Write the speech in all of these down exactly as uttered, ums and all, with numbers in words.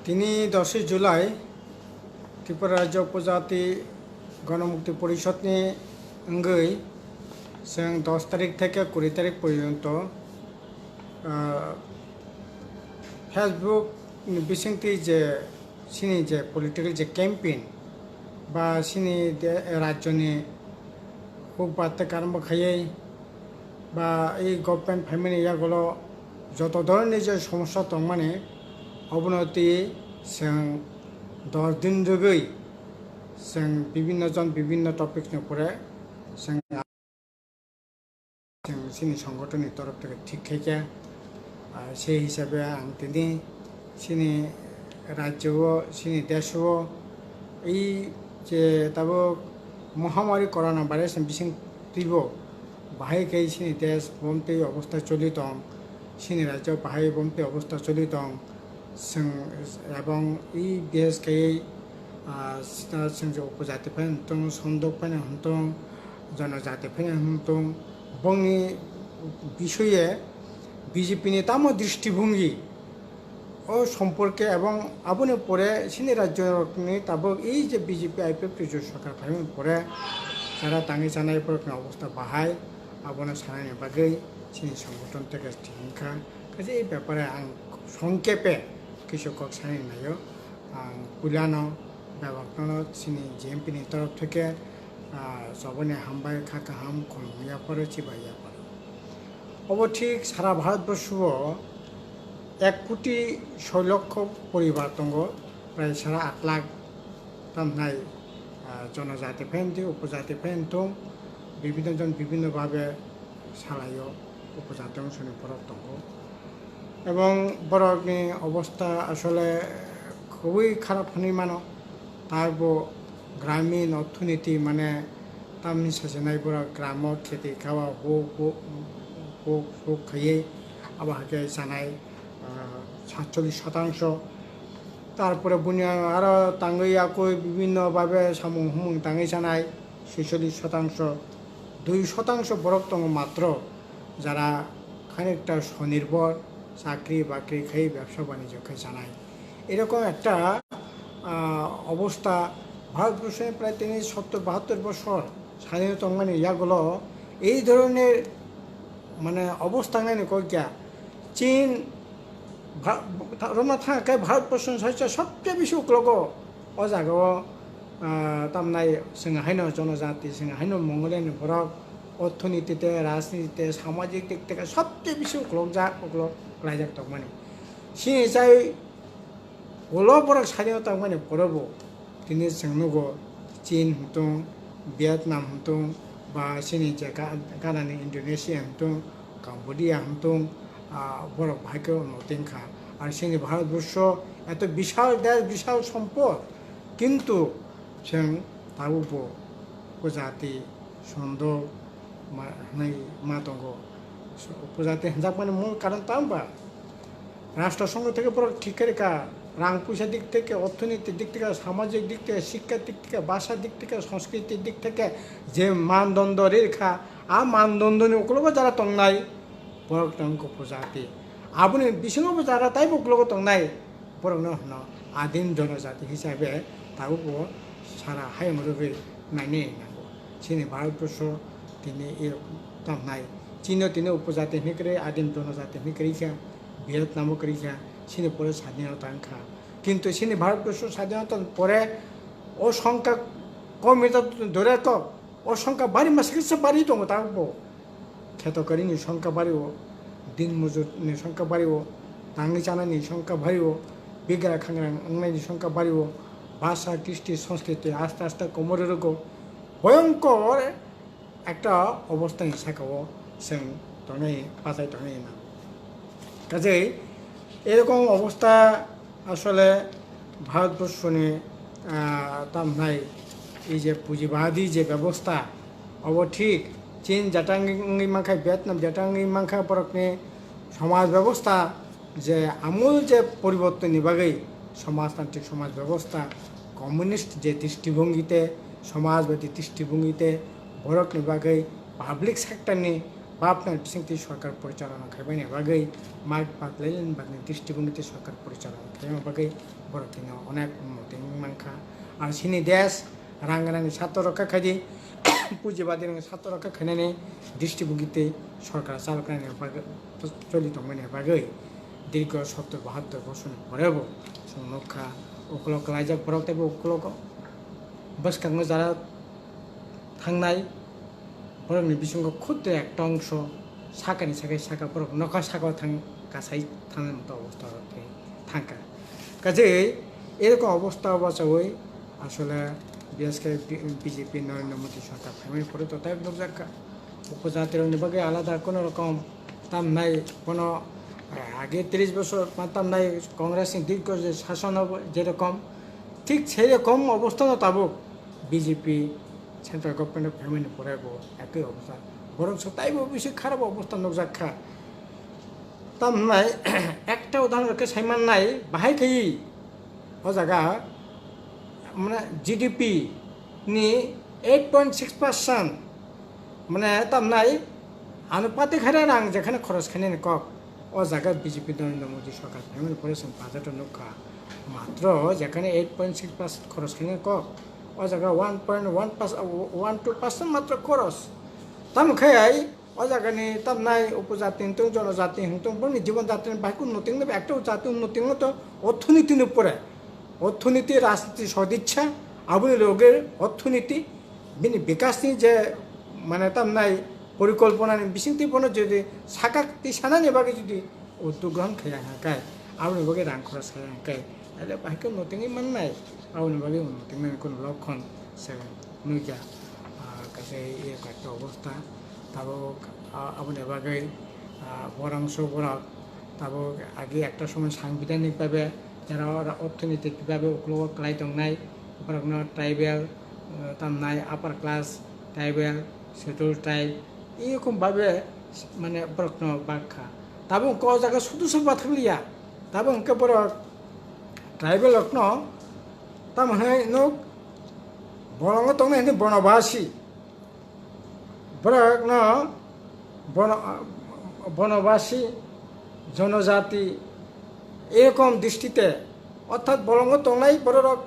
Tini dosoi July, Tripura Rajya Upajati Ganamukti Porishod ni wngwi chwng dos tarik theke kuri tarik porjonto, ah, Facebook ni bisingtwi je chini je political je campaign ba chini de-, rajyoni huk batte karma khaiwi ba ei government phaimani yagulo joto dhoroner je somosya tongmani, obono twi chwng dos din rwgwi chwng bibinno jon bibinno topic ni upore chwng, chwng chini songothon ni torof theke thik khaikha. Ah, sei hisabe ang tini chini rajyo o, chini desh o, ei je tabuk mohamari corona virus ni bising twibo bahai khe chini desh bomtwi obostha choli tong, chini rajyo bahai bomtwi obostha choli tong, chwng ebong ei desh khe, ah, sita chwng je upojati phai tong, sondok phai tong, jonojati phai tong, bongni bisoye B J P ni tamo dristibhongi o somporke ebong aboni pore chini rajyorokni tabuk ei je B J P I P F T sorkar phaimani pore jara tangwi chanai borokni obostha bahai, abono sanani bagwi chini songothon teke thik wngkha. Kaisa ei bepare ang songkepe kisa kok sanani naio. Ang puilano bebakno chini G M P ni torof theke, ah, choboni hambai kha kaham khulumwi yapharo chibai yapharo. Obo thik sara Bharatborsho ek koti soi lokho poribar tongo, prai sara aat lakh tamnai, ah, jonojati phaiyong twi upojati phaiyong tong, bibinno jon bibinno bhabe salaio, upojati wngsoni borok tongo. Ebong borokni obostha asole khubui kharap hwnwi mano. Taibo gramin orthoniti mane tamni sajinai borok gramo kheti khawa huk, huk, huk, huk khaiwi abo hakhe chanai, ah, satchollish shatangsho. Tarpore buni aro tangwi yakui bibinno babe samung humung tangwi chanai, soisollish shatangsho. Dui shatangsho borok tongo matro, jara khanikta swnirbhor, chakri bakri khai, bebsa banijyo khai chanai. Erokom ekta, ah, obostha Bharatborsho prai tini sottor bahattor bosor sadhino tongmani yagulo ei dhoroner mane obostha wngnani kok ya. Chin Bha-, Roma thang khe Bharatborsho ni saisa sobse bisi uklogo o jaga o, ah, tamnai chwng haino jonojati, chwng haino Mongoliani borok orthoniti te, rajniti te, samajik dik te sobse bisi uklok jak, uklok laijak tongmani. Chini chai ulo borok sadhino tongmani porobo tini chwng nugo Chin hwntong, Vietnam hwntong, ba chini je ga-, ganani Indonesia hwntong, Cambodia hwntong, ah, borok bahai khe no tengkha. Ar chini Bharatborsho eto bishal desh, bishal sompod, kintu chwng tabukbo upojati, sondok ma-, hwnwi ma tongo. So, upojati hwnjakmani mul karon tamo ba? Rashtra songho theke borok thik khe rikha, rang puisa dik theke, orthoniti dik theke, samajik dik theke, shikha dik theke, bhasha dik theke, sanskriti dik theke, je mandondo ri rikha, a mandondoni ukologo jara tongnai, borok tong khe upojati. Aboni bisingo bo jara taibo ukologo tongnai, borokno hwno adim jonojati hisabe tabukbo sara hayung rwgwi nainai nango. Chini Bharatborsho tini e tamnai. Chino tini upojati hwnwi kwrwi, adim jonojati hwnwi kwrwi kha, Vietnam o kwrwi kha, chini pore sadhinota wngkha. Kintu chini Bharatborsho sadhinota pore o songkha komito dore kok, o songkha bari masa kisa bari tongo tabukbo. Khetokari ni songkha bari o, din mujur ni songkha bari o, tangwi chanani songkha bari o, bigra khangrang wngnai ni songkha bari o, bhasha, kristi, sanskriti aste aste komorwi rwgo. Bhoyonkor ekta obostha ni saka o chwng tongnai, bachai tongnai na. Kajei erokom obostha asole Bharatborsho ni, ah, tamnai ei je pujibadi je bebostha, obo thik Chin jatang wngwi mankha, Vietnam jatang wngwi mankha, borokni somaj bebostha je amul je poriborton ni bagwi somajtantrik somaj bebostha, communist je dristibhongi te somajbadi dristibhongi te borokni bagwi public sector ni bapna bisingtwi sorkar porichalona khaimani bagwi, mat patlailani bagwi dristibhongi te sorkar porichalona khaimani bagwi Borok tino onek unnoti wng mankha. Ar chini desh rang gwnangni sato rokha khaidi, pujibadi rokni sato rokha khainani district bugitwi sorkar chaloknani bagwi, choli tongmani bagwi dirgo sottor bahattor bosorni porebo chwng nukha, ukolok kwlaijak borok teibo ukolok bwskango jara thangnai borokni bisingo khudde ekta ongso sakani sakai saka borok nokha saka thang kasai thangnai moto obostha khe thangkha. Kaje erokom obostha bachawi asole B S K B J P Narendra Modi sorkar phaimani pore to tai nukjakha. Upo jatirokni bagwi alada kono rokom tamnai kono, eh, age tris bosor ma tamnai Congress ni dirgo je sasono jerokom thik sei rokom obostha no tabuk B J P central government o phaimani pore bo ekoi obostha. Borok so taibo bisi kharap obostha nukjakha. Tamnai ekta udahoron khe saimannai bahai khe o jaga mane G D P ni eight point six percent mane tamnai ano pati khaira rang jekhane khoros khainani kok o jaga B J P Narendra Modi sorkar phaimani pore chwng budget o nukha matro jekhane eight point six percent khoros khainani kok o jaga one point one percent, one two percent matro khoros tamo khai ai. O jagani tamnai upojati hwntwng, jonojati hwntwng, boni jibon jatini bahai khe unnoti wngwi ekta jati unnoti wngwi to orthoniti ni pore, orthoniti, rajniti, sodichha, aboni loge orthoniti, bini bikasni je mane tamnai porikolponani bisingtwi bono jodi sakak twi sanani bagwi jodi uddog grohon khaiya hwnkhe, aboni bagwi rang khorok khaiya hwnkhe, taile bahai khe unnoti wngwi mannai, aboni bagwi unnoti wngnani kono lokhon se nukya. Ah, kaisa ei ekta obostha, tabuk, ah, aboni bagwi, ah, borok so borok tabuk agi ekta somoi sangbidhanik bhabe jera oro orthonitik bhabe uklogo kwlai tongnai, borokno tribal, ah, tamnai upper class, tribal, schedule tribe, erokom bhabe mane borokno bak kha. Tabuk hwnkhe o jaga sudu se bathakliya, tabuk hwnkhe borok tribal rokno tamo hwnwi nuk bolongo tongnai hwnwi bonobasi. Borokno bono-, bonobasi, jonojati, erokom dristite, orthat bolongo tongnai bororok,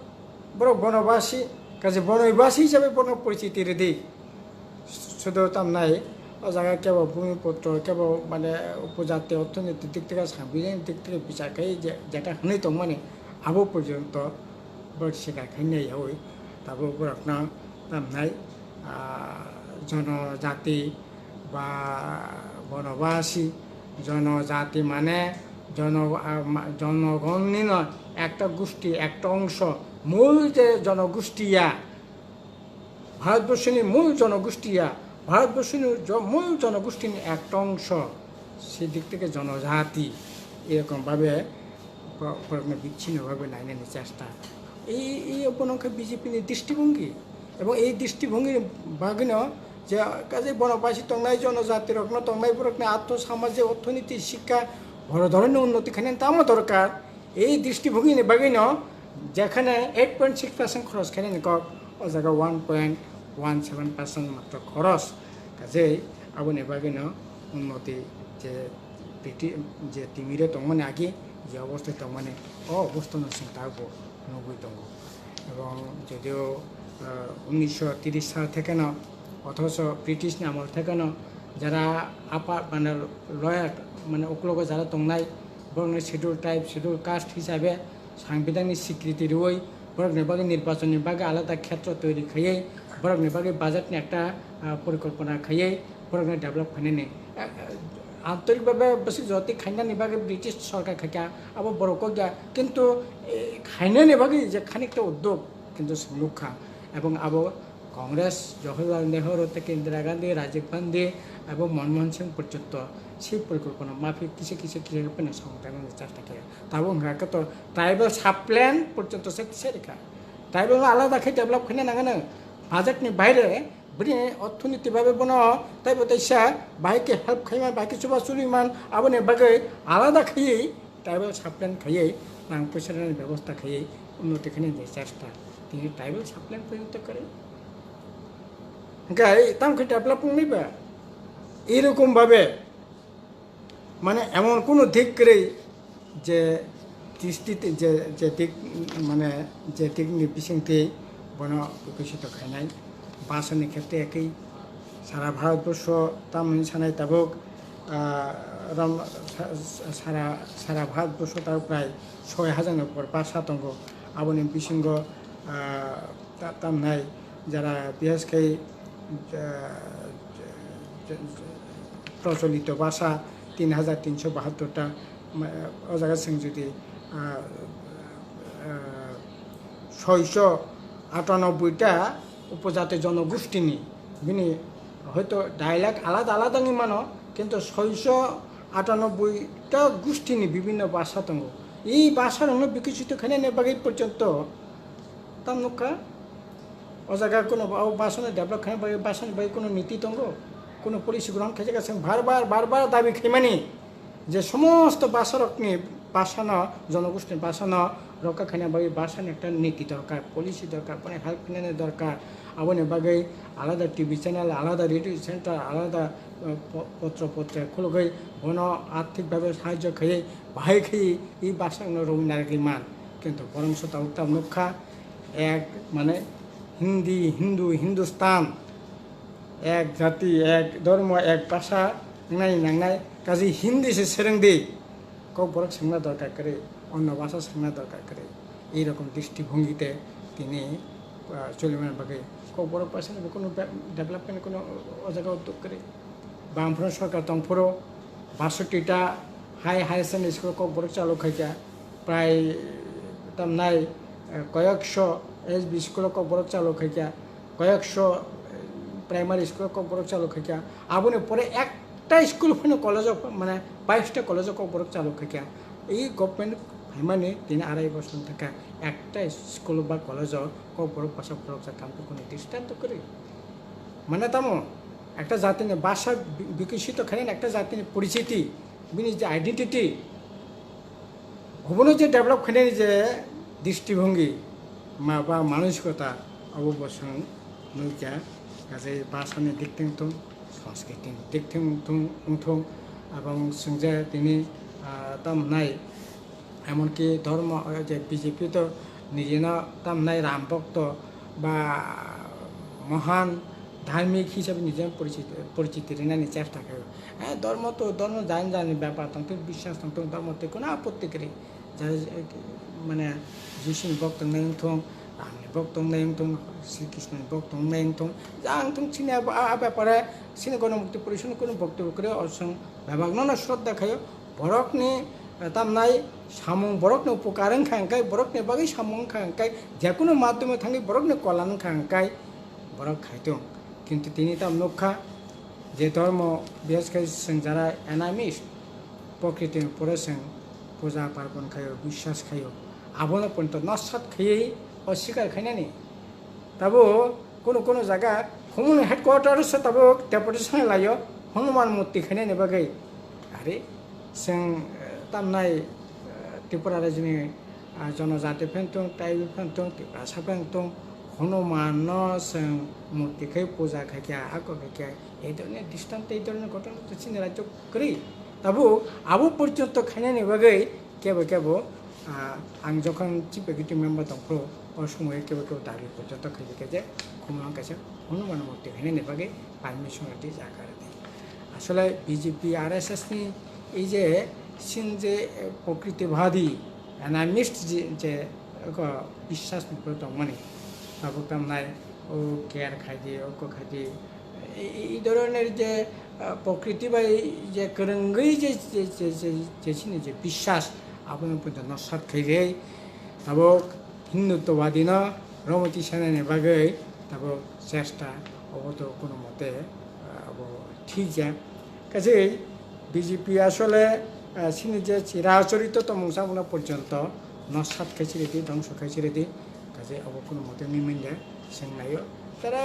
borok bonobasi, kaisa bonoibasi hisabe bono porichiti rwdi. Sudu tamnai, o jaga kebo bhumiputro, kebo mane upojati, orthoniti dik theke, sangbidhanik dik theke bichar khai je, jeta hwnwi tongmani, abo porjonto borok sikar khai naiyaui, tabuk borokno tamnai, ah, jonojati ba bonobasi, jonojati mane jono-, ah, ma-, jonogon nino ekta gusti, ekta ongso, mul je jonogusti ya, Bharatborsoni mul jonogusti ya, Bharatborsoni jo-, mul jonogustini ekta ongso, se dik theke jonojati, erokom bhabe bo-, borokno bichchino bhabe nainani chesta. Ei, ei bono wngkha B J P ni dristibhongi, ebong ei dristibhongini bagwino je kaje bonobasi tongnai, jonojati rokno tongnai, borokni atho, samajik, orthoniti, sikka, boro dhoroner unnoti khainani tamo dorkar. Ei dristibhongini bagwino jekhane eight point six percent khoros khainani kok, o jaga one point one seven percent matro khoros. Kajei aboni bagwino unnoti je piti-, je timiro tongmani agi, je obostai tongmani, o obostano chwng tabukbo nugwi tongo. Ebong jodio, ah, unnisho tiris sal thekeno, othocho British ni amol thekeno jara apa, mane, lower, mane, uklogo jara tongnai, borokno schedule tribe, schedule caste hisabe sangbidhanni sikriti rwui, borokni bagwi nirbachonni bagwi alada khetro toiri khaiwi, borokni bagwi budget ni ekta, ah, porikolpona khaiwi, borokno develop khainani, eh, eh, antorik bhabe bwswk jotwi khainani bagwi British sorkar khaikha, abo borok kokya, kintu, eh, khainani bagwi je khanikta uddog kintu chwng nukha, ebong abo Congress, Jawaharlal Nehru tei Indira Gandhi, Rajiv Gandhi, abo Manmohan Singh porjonto sei porikolpona maphi kisa kisa kisa phano samung tangnani chesta khe. Tabuk wngkha khe to tribal subplan porjonto se kisa rikha. Tribal no alada khe develop khaina nangano. Budget ni baire bini orthoniti babe bono taibo taisa bahai khe help khaiman, bahai khe chuba churiman, aboni bagwi alada khaiwi tribal subplan khaiwi rang poisa rwnani bebosta khaiwi unnoti khainani je chesta, tini tribal subplan porjonto kwrwi. Hwnkhe tamo khe develop wngnai ba? Erokom babe, mane, emon kuno dik kwrwi je District je, je dik, mane je dikni bisingtwi bono bikosito khainai. Bhasani khetre ekwi sara Bharatborsho tamni sanai tabuk, ah, rom-, sa-, sa-, sara, sara Bharatborsho tabuk prai soi hajar ni upor bhasha tongo. Aboni bisingo, ah, ta-, tamnai jara bihaskhe, ah, procholito bhasha tin hajar tinso bahattor ta, ma-, o jaga chwng jodi, ah, ah, soiso atanoboi ta upojati jonogostini, bini hoito dialect alada alada wngwi mano, kintu soiso atanoboi ta gostini bibinno bhasha tongo. I bhasharokno bikosito khainani bagwi porjonto tam nukha. O jaga kuno ba-, o bhasano develop khaina bagwi, bhasani bagwi kuno niti tongo, kuno policy grohon khaijak, chwng bar bar, bar bar dabi khaimani je somosto bhasarokni, bhasano, jonogostini bhasano rokha khaina bagwi bhasani ekta niti dorkar, policy dorkar, boni help khainani dorkar. Aboni bagwi alada T V channel, alada radio center, alada, eh, po-, potro potrika khulugwi bono arthik bhabe sahajyo khaiwi, bahai khaiwi i bhasano romwi narwgwi man. Kintu borok se tabuk tabuk nukha, ek, mane, Hindi, Hindu, Hindustan, ek jati, ek dhormo, ek bhasha wngnai nangnai, kaji Hindi se swrwng di. Kokborok swngna dorkar kwrwi, onno bhasha swngna dorkar kwrwi. Ei rokom dristibhongi te tini, ah, choliman bagwi Kokborok bhasani bo kunu be-, development kunu o jaga uddog kwrwi. Bamphano sorkar tongphuru basotti ta high, higher secondary school Kokborok chalu khaikha, prai tamnai, eh, koyekso S B school o Kokborok chalu khaikha, koyekso, eh, primary school o Kokborok chalu khaikha. Aboni pore ekta school phano college o, mane, bais ta college o Kokborok chalu khaikha. I government phaimani tini arai bosor thangkha, ekta school ba college o Kokborok bhasha phorokjak kha, kunu dristabto kwrwi. Mane tamo, ekta jatini bhasha bi-, bikosito khainani, ekta jatini porichiti, bini je identity, obono je develop khainani je dristibhongi, ma-, ba manosikota, abo bo chwng nukya, kaje bhasani dik thwng thung, sanskriti dik thwng thung, wng thung, abang chwng je tini, ah, tamo nai, Emonki dhormo, o je B J P to nijino tamnai Ram bhokto ba mohan dharmik hisabe nijino porichit-, porichiti rinani chesta khaio. Eh, dhormo to, dhormo jani jani bepar tongthok, biswas tongthok, dhormo tei kuno apotti kwrwi. Jai, mane, Jisuni bhokto wngnai wngthong, Ramni bhokto wngnai wngthong, Sri Krishnoni bhokto wngnai wngthong, jang thung chini abo, a, a bepare chini Gonomukti Porishadni kuno boktobo kwrwi, o chwng bebakno no shraddha khaio. Borokni, eh, tamnai samung, borokni upokar wngkha hwnkhe, borokni bagwi samung wngkha hwnkhe, jekunu madhyome thangwi borokni kolyan wngkha hwnkhe borok khaitong. Kintu tini tam nukha je dhormo, bishesh khe chwng jara animist, prokriti ni upore chwng puja parbon khaio, biswas khaio, abono poito nasat khaiwi oswikar khainani. Tabuk Kunu kunu jaga Humuni headquarter se tabuk deputation laio Hanuman murti khainani bagwi. Are, chwng, eh, tamnai, eh, Tripura rajyoni, ah, jonojati phan tong, tribe phan tong, Tiprasa phan tong, Hanuman no chwng murti khai puja khaikha, ako khaikha, ei dhoroner dristabto, ei dhoroner ghotona to chini rajyo kwrwi. Tabuk abo porjonto khainani bagwi Kebo kebo, ah, ang jokhon Chief Executive Member tongphuru, o somoyo kebo kebo dabi porjonto khaijak khe je, Khumulwng kaisa Hanuman murti khainani bagwi permission rwdi, jaga rwdi. Asole B J P, R S S ni ei je chini je, eh, prokritibadi, animist je, je eko biswas ni upor tongmani, tabuk tamnai o care khaidi, oko khaidi, এই, এই ধরনের যে, আহ, প্রকৃতি বা এই যে kwrwngwi je, je, je, je, je chini je biswas, abono poito nosat khairwi, tabuk Hinduttwabadi no romoti sanani bagwi tabuk chesta, obo to kono mote, ah, abo thik ya. Kaise B J P asole, ah, chini je chirachorito tongmung samungno porjonto nosat khaisiridi, dhongso khaisiridi. Kaje abo kono mote wngwi manya, chwng naio. Jara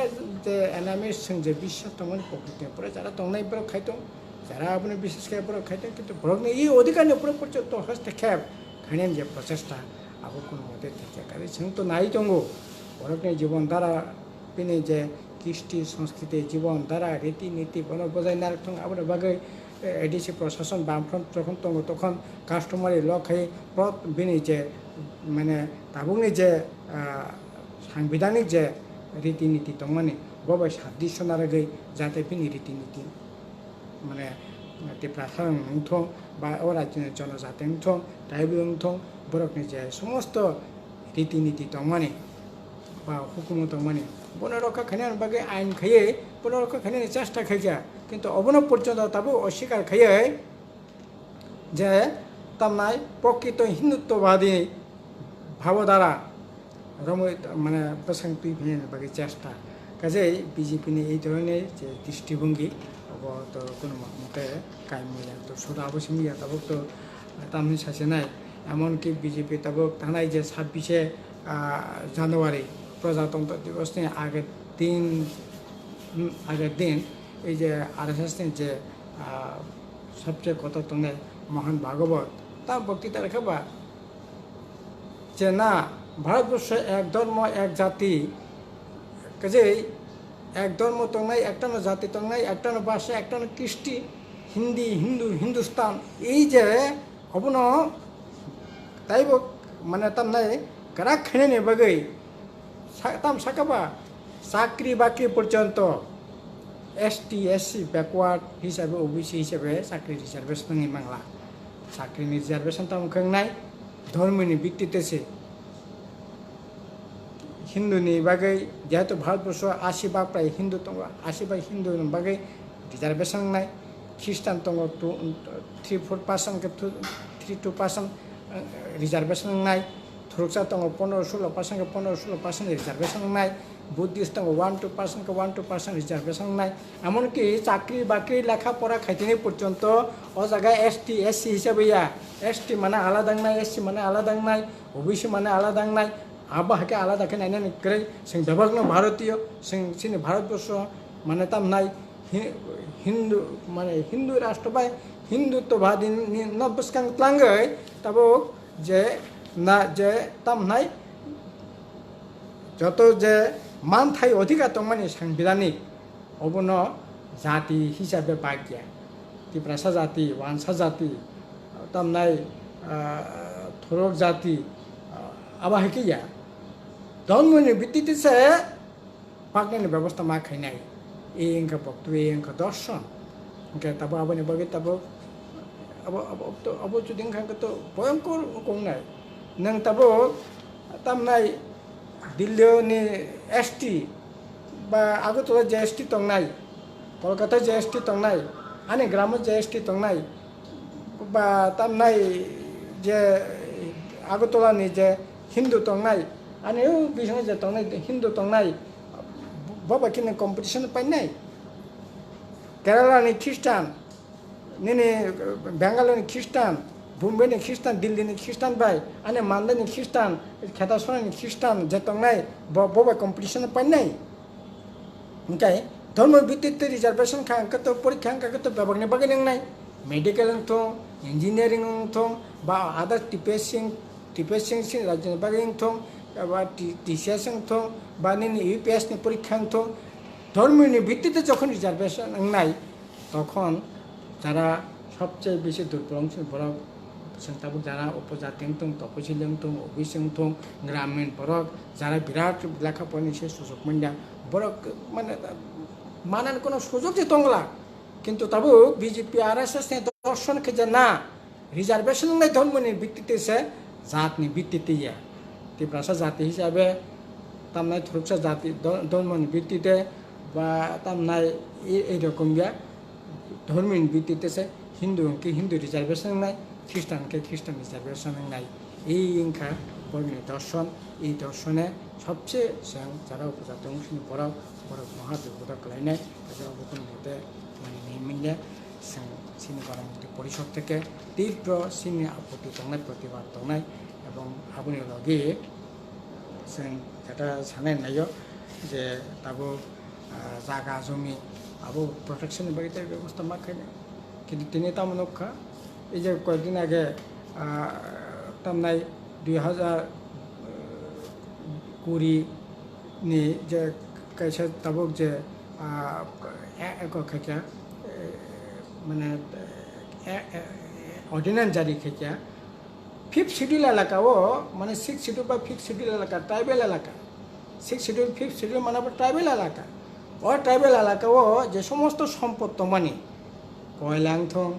je animist chwng je biswas tongmani prokriti, pore jara tongnai borok khai tong, jara aboni biswas khe borok khai tong, kintu borokni ei odhikarni upore porjonto hostokhep khainani je prochesta, abo kono mote thikya. Kaje chwng to nai tongo, borokni jibon dhara, bini je kristi, sanskriti, jibon dhara, riti niti, bono bojai narwk thung, aboni bagwi A D C prosason Bamfront jokhon tongo, tokhon customary law khai prot bini je, mane, tabukni je, ah, sangbidhanik je riti niti tongmani, bo bai saddi sona rwgwi jate bini riti niti, mane, Tiprasa wngthong ba o rajyoni jonojati wngthong, tribal wngthong, borokni je somosto riti niti tongmani ba hukumu tongmani, bono rokha khainani bagwi ain khaiwi bono rokha khainani chesta khaikha, kintu obono porjonto tabuk oswikar khaiwi je tamnai prokrito Hindutvadi bhabodara romwi, mane, bwswng twi phainani bagwi chesta. Kajei B J P ni ei dhoroner je drishtibhongi, obo to kono ma-, mote kaimya to, suda abo simi ya tabuk to tamni sasinai, emonki B J P tabuk thanai je sabbish e, ah, January Prajatantro Divas ni ager din, hmm, ager din ei je R S S ni je, ah, sabse kotor tongnai Mohan Bhagwat ta bokti ta rwkha ba je na Bharatborsho ek dhormo ek jati, kajei ek dhormo tongnai, ektano jati tongnai, ektano bhasha, ektano kristi, Hindi, Hindu, Hindustan, ei je obono taibo, mane, tamnai kwrak khainani bagwi sa-, tam saka ba chakri bakri porjonto S T, S C, backward hisabe, O B C hisabe chakri reservation wngwi mangla. Chakrini reservation tamo khe wngnai, dhormoni bittite se. Hinduni bagwi, jehetu Bharatborsho asi bak prai Hindu tongo, asi bak Hinduni bagwi reservation wngnai. Khristan tongo two, three four percent khe two, three two percent, eh, reservation wngnai. Thuruksa tongo pondro solo percent khe pondro solo percent reservation wngnai. Buddhist tongo one two percent khe one two percent reservation wngnai. Emonki chakri bakri lekha pora khaitini porjonto o jaga S T, S C hisabe ya. S T mane alada wngnai, S C mane alada wngnai, O B C mane alada wngnai. Abo hai khe alada khe nainani kwrwi. Chwng bebakno Bharatiyo, chwng chini Bharatborsho mane tamnai Hi-, Hindu, mane Hindu rashtra bai Hindutvadi ni no bwskang tlangwi tabuk je na je tamnai joto je manthai odhikar tongmani sangbidhanik, obono jati hisabe bagya. Tiprasa jati, wansa jati, tamnai, ah, thorok jati, ah, abo hai khe ya. Dhormoni bittite se paknani bebosta ma khainai. E wngkha boktu, e wngkha dorshon. Hwnkhe tabuk aboni bagwi tabuk abo, abo, abo, abo jodi wngkha hwnkhe to boyongkor wngkha wngnai. Nwng tabuk tamnai Delhi ni S T ba Agartala je S T tongnai, Kolkata je S T tongnai, ani gramo je S T tongnai, ba tamnai je Agartala ni je Hindu tongnai, ani o bisingo je tongnai Hindu tongnai, bo bai khe nwng competition painai. Kerala ni Khristan, nini Bangalore ni Khristan, Bombay ni Khristan, Delhi ni Khristan bai, ani Mandai ni Khristan, Khetasora ni Khristan je tongnai, bo, bo bai competition painai. Hwnkhe dhormo bittite reservation kha hwnkhe to porikha wngkha khe to bebakni bagwi nwngnai. Medical wngthung, engineering wngthung, ba other T P S C, T P S C sini rajyoni bagwi wngthung, ba T-, T C S wngthung, ba nini U P S ni porikha wngthung. Dhormoni bittite jokhon reservation wngnai, tokhon jara sobcheye besi durbol wngsi borok, chwng tabuk jara upojati wngthung, toposili wngthung, O B C wngthung, gramin borok, jara birat lekha porani se sujok manya, borok mane manani kono sujok se tongla, kintu tabuk B J P R S S ni dorshon khe je na, reservation wngnai dhormoni bittite se, jatni bittite ya. Tiprasa jati hisabe tamnai thuruksa jati dho-, dhormoni bittite ba tamnai e-, ei rokom ya. Dhormoni bittite se Hindu hwnkhe Hindu reservation wngnai, Khristan hwnkhe Khristan reservation wngnai. Ei wngkha borokni dorshon, ei dorshone sobse chwng jara upojati wngsini borok, borok maha dukhuda kwlainai, tei obo kunu mote mani hinmanya. Chwng chini Ganamukti Porishod theke tibro chini apoti tongnai, protibad tongnai, ebong aboni logi chwng jeta sanai naio je tabuk, ah, jaga jomi abo protection ni bagwi tei bebosta ma khainai. Kintu tini tamo nukha, ei je koyekdin age, ah, tamnai dui hazar kuri ni je kaisa tabuk je, ah, e-, eko khaikha, eh, mane, e, e, ordinance jari khaikha. Fifth schedule elaka o, mane sixth schedule ba fifth schedule elaka, tribal elaka. Sixth schedule, fifth schedule mane bo tribal elaka. O tribal elaka o je somosto sompot tongmani, koila wngthong,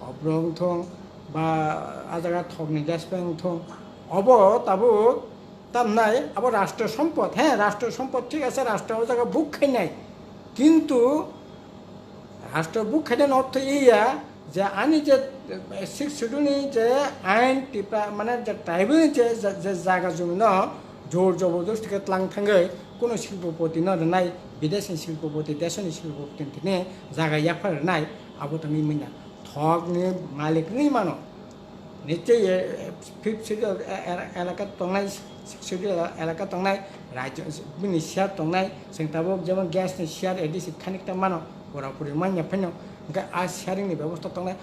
obro wngthong, ba a jaga thokni gas wngthong, obo tabuk tamnai abo rashtra sompot, he, rashtra sompot thik ase, rashtra o jaga book khainai, kintu rashtra book khainani ortho iya je ani je, eh, sixth schedule ni je ain Tipra, mane je tribal ni je, je, je jaga jumi no jor jobordosti khe tlang thangwi kuno silpopoti no rwnai, bideshni silpopoti, desoni silpopoti ni thani jaga yaphar rwnai, abo tongwi manya thokni malik wngwi mano. Niche, eh, fifth schedule, eh, eh, elaka tongnai, sixth schedule elaka tongnai, rajyo, bini share tongnai, chwng tabuk jemon gas ni share A D C khanik ta mano, pura puri manya phano, hwnkhe a sharing ni bebosta tongnai.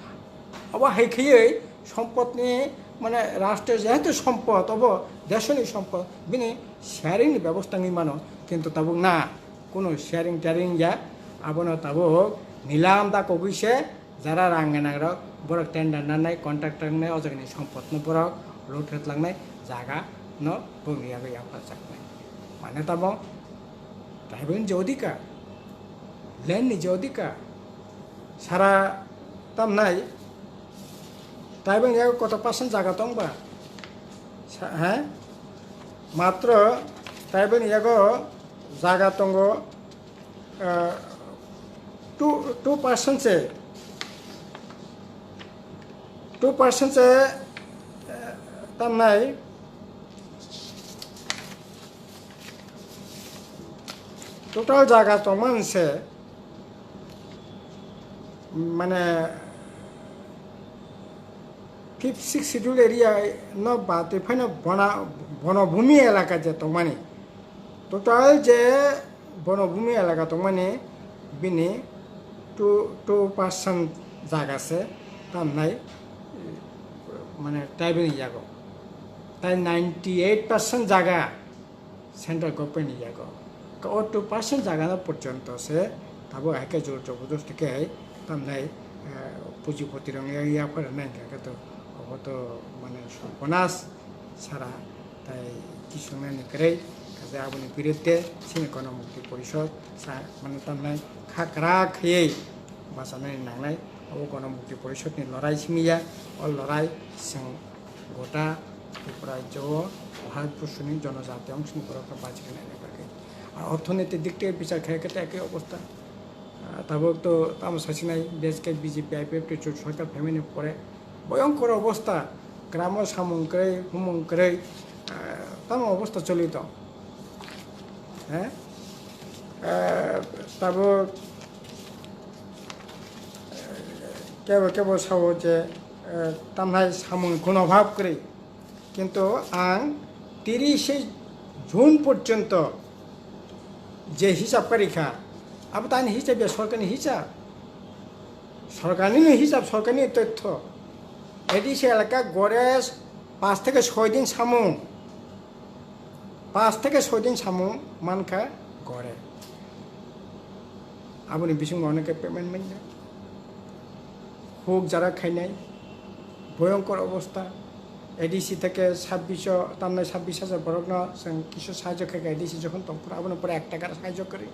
Obo hai khaiwi sompot ni, mane, rashtra jehetu sompot, obo desoni sompot, bini sharing ni bebosta wngwi mano, kintu tabuk na, kuno sharing taring ya, abono tabuk nilam da kogwi se, jara rang gwnang rok, borok tender nanai, contractor wngnai, o jagani sompotno borok loot khe tlangnai, jaga no bongni yago yapharjaknai. Mane tamo tribal ni je odhikar, land ni je odhikar, sara tamnai tribal ni yago koto percent jaga tong ba? Sa-, he? Matro tribal ni yago jaga tongo, ah, two, two percent se, two percent se, eh, tamnai total jaga tongmani se, mane, fifth, sixth schedule area no batwi phaino bona-, bono bhumi elaka je tongmani, total je bono bhumi elaka tongmani bini two, two percent jaga se tamnai, mane, tribal ni yago. Tai ninety eight percent jaga central government ni yago. Ka o two percent jaga no porjonto se tabuk hai khe jor jobordosti khe tamnai, eh, pujipoti rok yaphar nai hwnkhe to obo to, mane, sorbonas sara. Tai kisung nani kwrwi, kaisa aboni biruddhe chini Gonomukti Porishod sa, mane, tamnai kha kwrak khaiwi bachanani nangnai. Abo Gonomukti Porishod ni lorai simi ya, o lorai chwng gota Tripura rajyo o Bharatborsho ni jonojati ongshoni borok rok bachiknai ni bagwi. Ar orthoniti dik theke bichar khe khe ekoi obostha. Ah, tabuk to tamo sasinai, desh khe B J P I P F T sorkar phaimani pore bhoyonkor obostha, gramo samung kwrwi, humung kwrwi, ah, tamo obostha choli tong. He? Ah, tabuk, eh, kebo kebo sao je, eh, tamnai samung gunobhab kwrwi. Kintu ang tirishe June porjonto je hisab kari kha, abo tani hisab ya sorkarni hisab? Sorkarni hisab, sorkarni tothyo. A D C elaka gore pas theke soi din samung, pas theke soi din samung mankha gore. Aboni bisingo onek payment manya. Huk jara khainai, bhoyonkor obostha. A D C theke sabbish o, tamnai sabbish hajar borokno chwng kisu sahajyo khaikha A D C jokhon tongphuru, abono pore ek taka sahajyo kwrwi.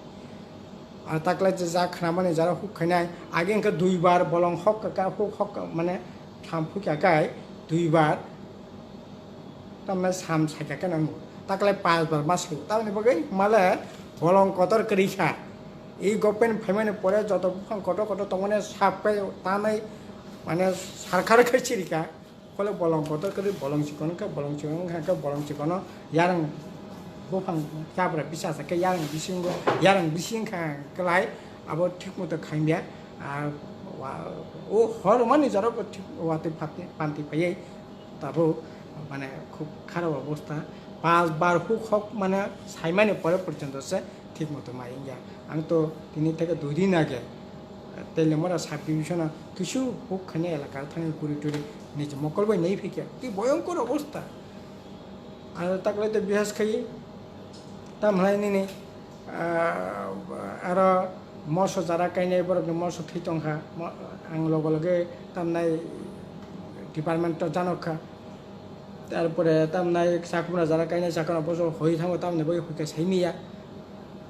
Ar taklai je ja khnamani jara huk khainai, age wngkha duibar bolong hok kaka, huk hok ka-, mane tham phukya kai duibar. Tamni sam saikha khe nango. Taklai pas bar ma sio. Tamni bagwi male bolong kotor kwrwi kha. I government phaimani pore joto buphang kotor kotor tongmani sap khe tanai, mane, sarkar khe chirika. Kole bolong kotor kwrwi bolong chikon khe, bolong chikon khe, bolong chikono yarang buphang chabra bisa sa khe yarang bisingo, yarang bising kha kwlai abo thik moto khaimya. Ar wa-, o hor mani jora bo thik watwi phatni panti phaiwi. Tabuk, mane, khub kharap obostha. Pas bar huk hok, mane, saimani pore porjonto se thik moto mai wngya. Ang to tini theke dui din age Teliamura sub division o kisu huk khainai elaka thangwi guri turi niji mokol bai nai phikya. Tei bhoyonkor obostha. Aro taklai to bihas khai tam hai nini, ah, aro moso jara kainai borokni moso thwi tongkha, mo-, ang loge loge tamnai department-o janokha. Tarpore tamnai chakhumra jara kainai chakhumra boso hoi thango, tamni bagwi hoikha saimiya.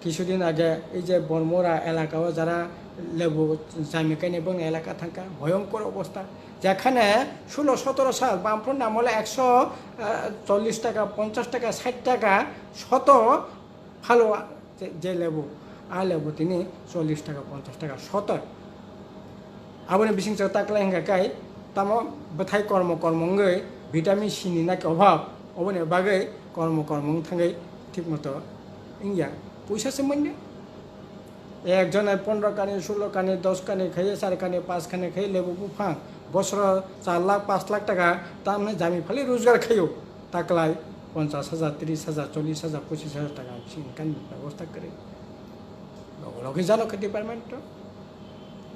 Kisudin age ei je Bormora elaka o jara lebu jami kainai bongni elaka thangkha, bhoyonkor obostha. Jekhane sulo sotoro sal Bamfront amole ekso, ah, chollish taka, ponchash taka, sait taka soto phalo, ah, je, je lebu, a lebu tini chollish taka, ponchash taka soto. Aboni bisingtwi taklai hwnkha khe tamo bwthai kormo kormo wngwi vitamin C ni naki obhab, oboni bagwi kormo kormo wng thangwi thik moto wngya. Puisa se manya. Ek jone pondro kani, sulo kani, dos kani khaye, char kani, pas kani khaye lebu buphang. Bosoro char lakh, pas lakh taka tamni jami phali rojgar khayo. Taklai ponchash hajar, trish hajar, chollish hajar, pochish hajar taka bisi income ni bebosta kwrwi. Logo logi jano khe department to.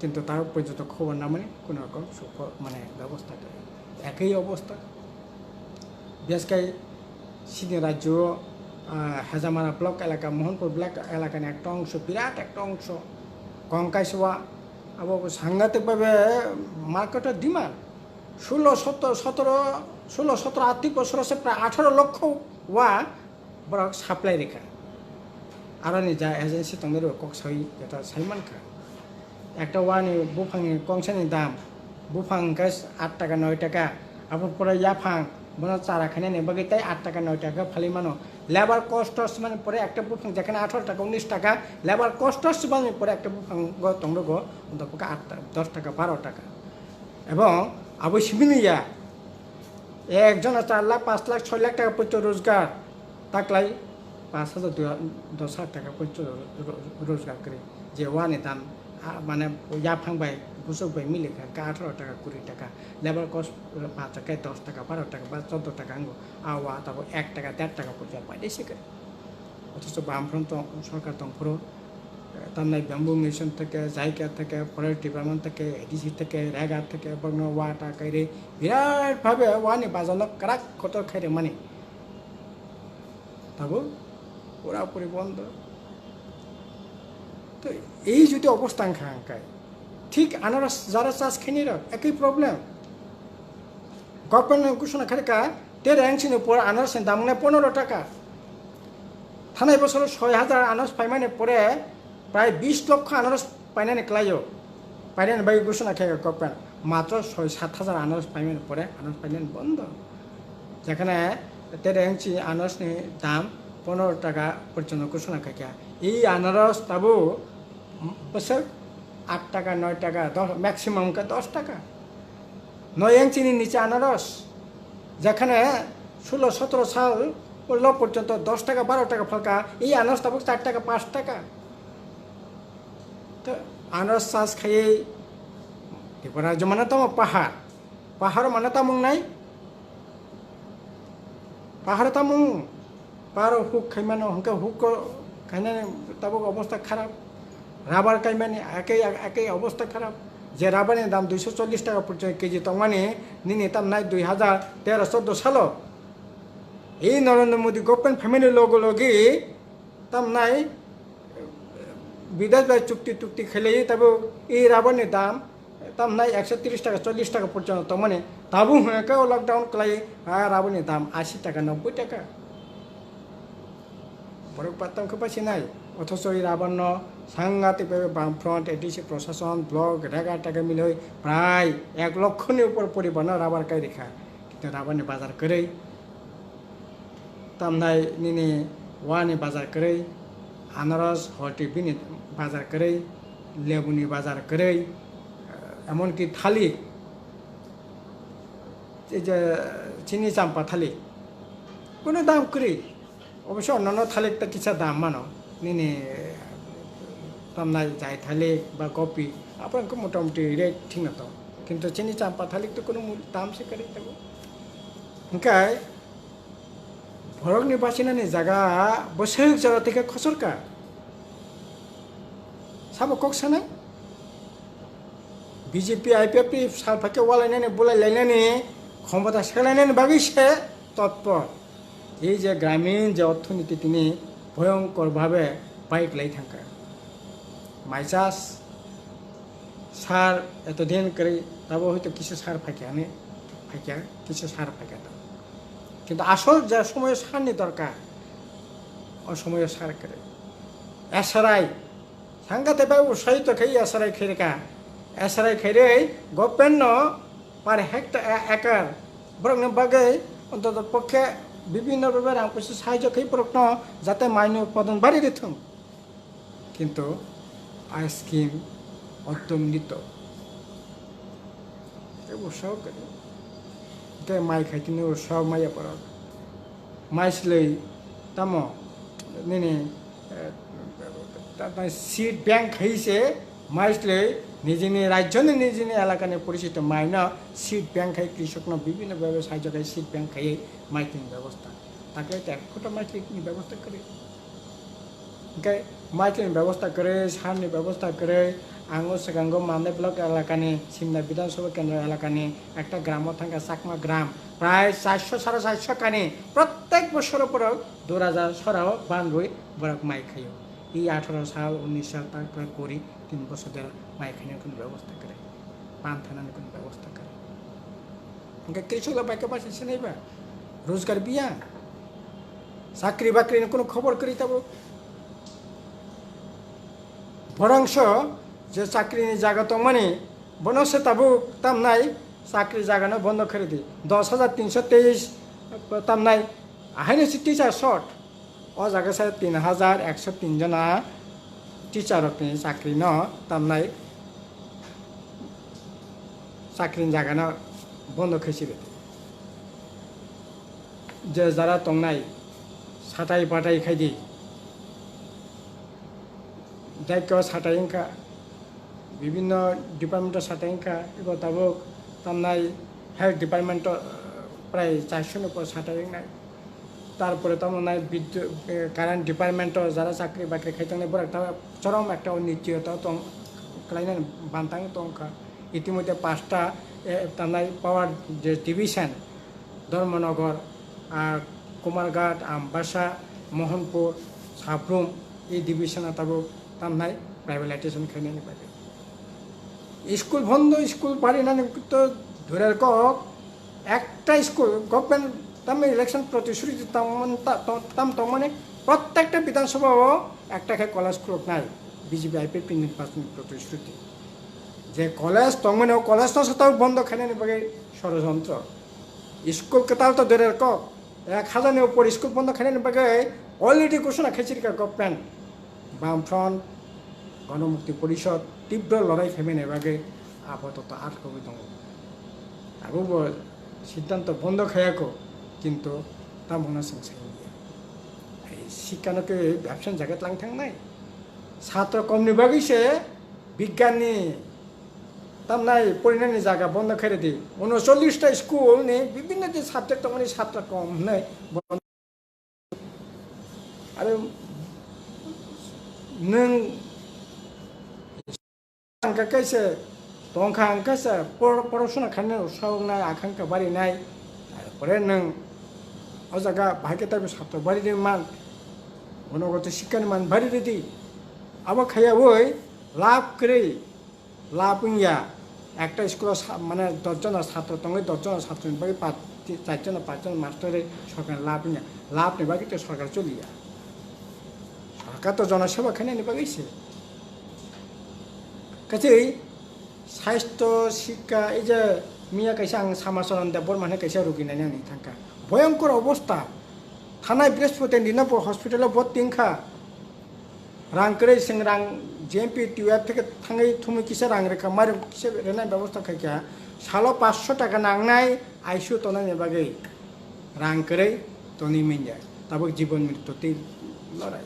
Kintu ta porjonto khobor namani kono rokom sukho mane bebosta kwrwi. Ekhi obostha. Bias kai sini rajyo, ah, Hajamara block elaka, Mohanpur block elaka ni ekta ongso, birat ekta ongso. Kongkaiswa abo sangatik bhabe market o demand. Sulo sotoro, sotoro, sulo sotoro atwi bosoro se prai atharo lokho wa borok supply rikha. Aroni ja agency tongwi rw kok sai, jeta sai mankha. Ekta wani buphangni kongsani dam, buphang hwnkhe aat taka noi taka, abo pore yaphang, bono chara khainani bagwi tei aat taka noi taka phalwi mano. Labour cost mani pore ekta buphang jekhane atharo taka, unis taka, labour cost mani pore ekta buphango tongdogo, onto pokhe aat ta-, dos taka, baro taka. Ebong abo simi ya, ekjona char lakh, pas lakh, soi lakh taka porjonto rojgar, taklai pas hajar, dui ha-, dos hajar taka porjonto ro-, ro-, rojgar kwrwi. Je wani dam, a, mane yaphang bai, busuk bai mili kha, khe atharo taka, kuri taka, labour cost pacha khe dos taka, baro taka, ba choddo taka wngo, a wa tabuk ek taka, der taka porjonto paide se kwrwi. Othocho Bamfront tong-, sorkar tongphuru, eh, tamnai Bamboo Mission theke, JICA theke, Forest Department theke, A D C theke, rega theke, borokno wa ta kairi birat bhabe wani bajarno kwrak kotor khai rwmani. Tabuk pura puri bondo. To ei jodi obostha wngkha hwnkhai, thik anarok jara chas khainai rok ekoi problem. Government ghosona khairokha, tero engchini por anarosni dam wngnai ponero taka. Thanai bosoro soi hajar anaros paimani pore prai bis lokho anaros painani klaio. Painani bagwi ghosona khaikha government. Matro soi sat hajar anaros paimani pore anaros painani bondo. Jekhane tero engchini anarosni dam ponero taka porjonto ghosona khaikha. Ei anaros tabuk bwswk aat taka, noi taka, dos, maximum khe dos taka. Noi engchini niche anaros. Jekhane sulo sotoro sal ulo porjonto dos taka, baro taka phalkha, ei anaros tabuk char taka, pas taka. To anaros chas khaiwi Tripura rajyo mane tamo pahar. Pahar mane tamo wngnai? Pahar tamo wng? Paro huk khaimano, hwnkhe huk ko khainani tabuk obostha kharap. Rabar kaimani ekoi, ekoi obostha kharap. Je rabar ni dam duiso chollish taka porjonto K G tongmani, nini tamnai dui hajar tero choddo salo. Ei Narendra Modi government phaimani logo logi tamnai bidesh bai chukti tukti khailai tabuk ei rabar ni dam tamnai ekso tris taka, chollish taka porjonto tongmani, tabuk hwnkhe o lockdown kwlai, ah, rabar ni dam ashi taka, nobboi taka. Borok pattam khe pasinai, othocho ei rabar no sangatik bai Bamfront, A D C prosason, block, rega taka miloi prai ek lokho ni upor poribar no rabar kai rikha, kintu rabar ni bazar kwrwi. Tamnai nini wani bazar kwrwi, anaros, horti bini bazar kwrwi, lebuni bazar kwrwi, emonki thalik, ei je chini champa thalik, kunu dam kwrwi. Obosho onnono thalik ta kisa dam mano, nini tamnai jai thalik ba gopi, aphuru motamuti rate thikno tong. Kintu chini champa thalik to kunu mul-, dam se kwrwi tongo. Hwnkhe borokni bachinani jaga bwswk jora thwikhe khochorkha. Sabo kok sanai? B J P, I P F T sal phaikhe walainani, bulai lainani, khomota selainani bagwi se totpor. Ei je gramin je orthoniti tini bhoyonkor bhabe baiklai thangkha. Mai chas, sar etodin kwrwi, tabo hoito kisa sar phaikya hinwi phaikya, kisa sar phaikya to. Kintu asol je somoyo sarni dorkar, o somoyo sar kwrwi. S R I, sangate bai usai to khai S R I khairika. S R I khairwi government no per hectare, a-, acre borokni bagwi ontoto pokhe bibhinno bhabe rang puisa sahajyo khai borokno jate maino utpadon bari rithung. Kintu a scheme ekdom nito. Tei bo sok khe, tei mai khai tini bo sok maya borok. Mai silei tamo nini, eh, ta-, ta-, seed bank khai se mai silei nijini rajyoni, nijini elakani poricito maino seed bank khai, krisokno bibhinno bhabe sahajyo khai seed bank khai mai tini bebosta. Takle te ekhoto mai tini bebosta kwrwi. Hingke maitini bebosta kwrwi, sarni bebosta kwrwi, ang o swkango Mandai block elakani, Simna Bidhan Sabha Kendra elakani ekta gramo thangkha, Chakma gram, prai charso, sare charso kani, prottek bosoro borok dui hajar sorao banrwi borok mai khaio. I atharo sal, unnish sal, tarpore kuri, tin bosor dera mai khainani kunu bebosta kwrwi, pan thanani kunu bebosta kwrwi. Hingke krisok le bai khe basi sinai ba? Rojgar biya. Chakri bakri ni kunu khobor kwrwi tabuk. Borongso je chakri ni jaga tongmani, bono se tabuk tamnai chakri jaga no bondo khe ridi. Dos hajar tinso teis tamnai, ahaino se teacher short. O jaga se tin hajar ekso tin jona teacher rokni chakri no tamnai, chakri ni jaga no bondo khe si ridi. Je jara tongnai satai batai khai di, daikho satai wngkha, bibhinno department o satai wngkha, ego tabuk tamnai health department o, eh, prai charso ni upor satai wngnai. Tarpore tamo nai bidyu-, eh, current department o jara chakri bakri khai tongnai borok ta chorom ekta onnichito tong, khlainani bantang tongkha. Itimodhye pasta, eh, tamnai power je division, Dharmanagar, ah, Kumarghat, Ambasa, Mohanpur, Sabrum, e division o tabuk tamnai privatization khainani bagwi. School bondo, school barinani to durer kok, ekta school government tamni election protisruti tongmani ta-, to-, tam tongmani prottekta Bidhan Sabha o ekta khe college khuluknai B J P I P P ni nirbason protisruti. Je college tongmani o college no satao bondo khainani bagwi sorojontro. School kwtal to durer kok, ek hajar ni upor school bondo khainani bagwi already ghoshona khaisirka government. Bamfront, Ganamukti Porishod tibro lorai khaimani bagwi apatot atkogwi tongo. Abobo siddhanto bondo khayako, kintu tamungno chwng sai liya. Ei sikkano khe bebsani jaga tlang thangnai. Satro komni bagwi se bigyanni tamnai porinani jaga bondo khairidi. Unocholish ta school ni bibhinno je subject tongmani satro kom hwnwi bondo. Are nwng angka kaisa tongkha, angka sa por-, porosona khainai usawoknai, akhangkha barinai, tarpore nwng o jaga bahai khe taibo satro bari rwman, gunogoto sikkani man bari rwdi. Abo khaiyaui lab kwrwi, lab wngya. Ekta school o sa-, mane dos jona satro tongwi, dos jona satroni bagwi pa-, ti-, char jona, panch jona mastor rwi sorkar lab wngya. Lab ni bagwi to sorkar choliya. Sorkar to jona seba khainani bagwi se. Kachi sastho, sikka, ei je miya kaisa ang Samacharan Debbarma hwnwi kaisa rugi nainani thangkha. Bhoyongkor obostha. Thanai Brihaspati dino bo hospital o bhorti wngkha. Rang kwrwi chwng rang G M P T F theke thangwi thumwi kisa rang rwkha, mairum kisa rwnai bebosta khaikha. Salo paanch sho taka nangnai I C U tongnani bagwi. Rang kwrwi tonwi manya. Tabuk jibon mrityu twi lorai.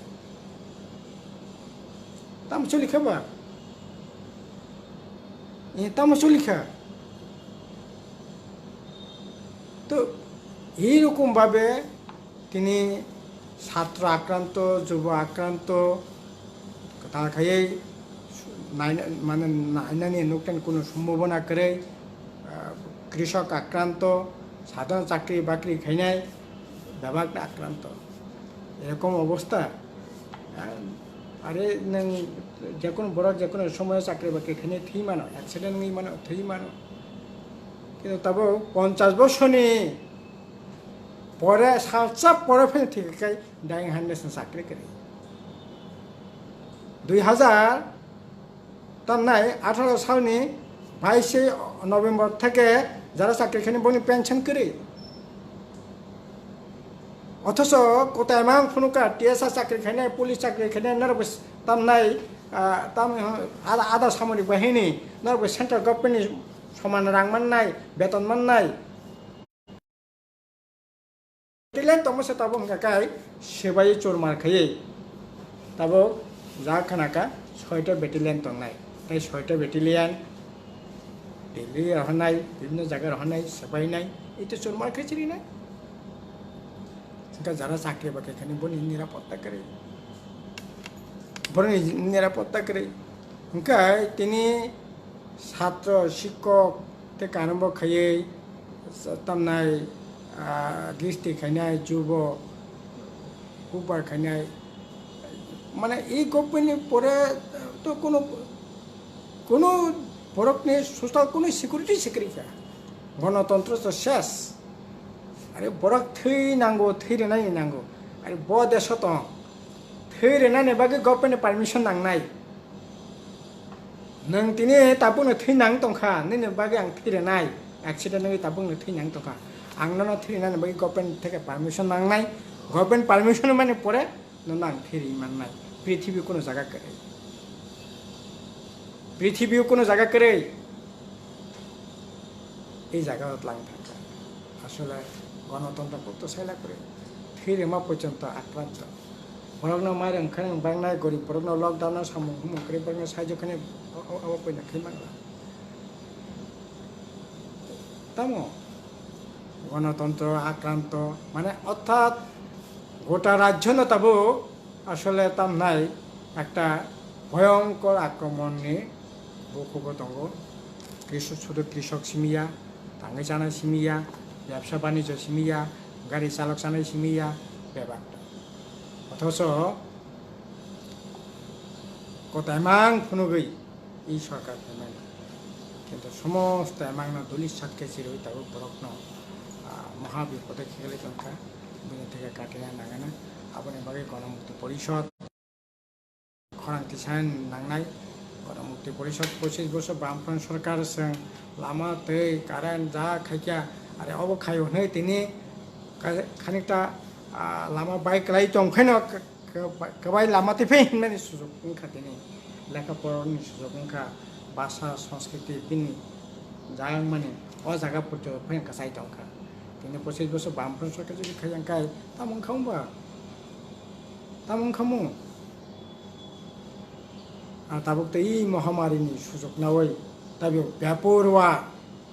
Tamo solikha ba? Eh, tamo solikha? To, ei rokom babe tini satro akranto, jubo akranto, kwtal khaiwi naina-, mane nainani nukthani kuno sombhabona kwrwi, ah, krisok akranto, sadharon chakri bakri khainai bebak akranto. Erokom obostha, ah, Are nwng jekunu borok jekunu somoyo chakri bakri khainai thwi mano, accident wngwi mano, thwi mano. Kintu tabuk ponchash bosorni pore, salsa pore phano thwi kha khai dying handless ni chakri kwrwi. Dui hazar tamnai atharo salni baishe November theke jara chakri khainai boni pension kwrwi. Othocho kotai mang phunukha, T S R chakri khainai, police chakri khainai, norok bo tamnai, ah, tam, ada, ada samorik bahini, norok bo central government ni soman rang mannai, beton mannai. Battalion tongma se tabuk hwnkha kai, sebai churmar khaiwi. Tabuk ja khana kha soita battalion tongnai. Tai soita battalion Delhi rohornai, bibhinno jaga rohornai, sepainai, ito churmar khai chirinai. Hwnkha jara chakri bakri khani boni nirapotta kwrwi. Boroni nirapotta kwrwi. Hwnkha tini satro, sikkok tei kanambo khaiwi tamnai, ah, gisti khainai, jubo, bubar khainai. Mane, e government ni pore to kono, kono borokni social kono security se kwrwi kha. Gonotontro to ses. Are borok thwi nango, thwi rwnai nango. Are bo deso tong. Thwi rwnani bagwi government ni permission nangnai. Nwng tini tabukno thwi nang tongkha, nini bagwi ang thwi rwnai, accident wngwi tabukno thwi nang tongkha. Ang nono thwi rwnani bagwi government theke permission nangnai, government permission mani pore nono ang thwi rwi mannai. Prithibi kuno jaga kwrwi, prithibi kuno jaga kwrwi. Ei jaga o tlang thangkha. Asole gonotontro kokto saila kwrwi. Thwi rwma porjonto akranto. Borokno mairung khairung bangnai, gorib borokno lockdown o samung humung kwrwi borokno saijo khainai, o, o, abo poina khai mangla. Tamo? Gonotontro akranto, mane orthat gota rajyono tabuk asole tamnai ekta bhoyonkor akromonni bukugo tongo. Kriso-, sudu krisok simiya, tangwi chanai simiya, bebsa banijyo simiya, gari chalok chanai simiya, bebak. Othocho kotaimang phunugwi i sorkar phaimani. Kintu somosto emangno duli sakhe chirwi tabuk borokno, ah, moha bipode khegli tongkha. Bini theke katina nangana. Aboni bagwi Gonomukti Porishod khorang tisa nangnai. Gonomukti Porishod pochis bosor Bamfront sorkar chwng lama tei current ja khaikha, are obo khaio hwnwi tini ka-, khanikta, ah, lama bai kwlai tongkhaino k-, k-, kwbai lama twi phai hinmani sujuk wngkha tini. Lekha porani sujuk wngkha, bhasha, sanskriti bini ja wngmani o jaga porjonto phai kwchai tongkha. Tini pochis bosor Bamfront sorkar jodi khai wngkhai tamo wngkha wngba? Tamo wngkha mo? Ang tabuk tei mohamari ni sujuk nawi tabuk bepar wa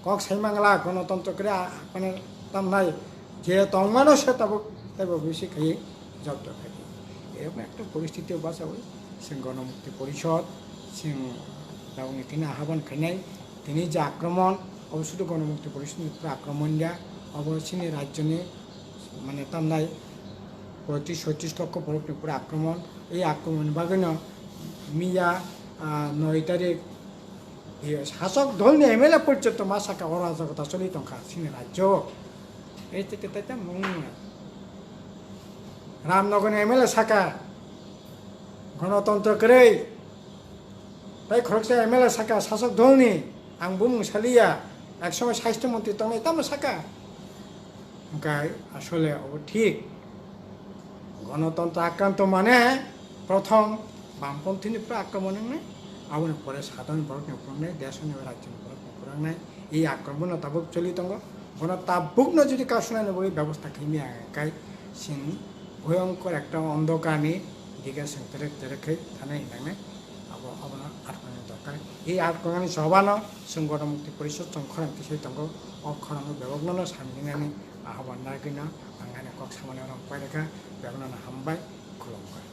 kok sai mangla, gonotontro kre a-, mane tamnai je tongmano se tabuk tei bo bisi khai jobdo khai. Erokno ekta poristiti o bachawi chwng Gonomukti Porishod, chwng tabukni tini ahobon khainai, tini je akromon, obo sudu Gonomukti Porishod ni pura akromon ya, obo chini rajyoni mane tamnai poitrish soitrish lokho borokni pura akromon. Ei akromonni bagwino miya, ah, noi tarik, eh, sasok dolni M L A porjonto ma saka, o rajagota choli tongkha chini rajyo. Ei te, te, te, te, mung. Ramnagarni M L A saka, gonotontro kwrwi. Tai khoroksa M L A saka sasok dolni, ang bumung saliya, ek somoy sasthyo montri tongnai, tamo saka? Hwnkhe asole obo thik. Gonotontro akranto mane prothom bamponthini pura akromon wngnai, aboni pore sadharoni borokni pura wngnai, desoni rajyoni borokni pura wngnai. Ei akromon no tabuk choli tongo. Bono tabukno jodi kasunani bagwi bebosta khaimya hwnkhe chwng bhoyongkor ekta ondhokarni dige chwng terek terek khai thanai hinwi nangnai. Abo, abono atkangni dorkar. Ei atkangni chobano chwng Gonomukti Porishod chwng khorang tisai tongo. O khorango bebakno no samjinani ahobon nagwino ang ani kok samani oro pairikha. Bebakno no hambai, khulumkha.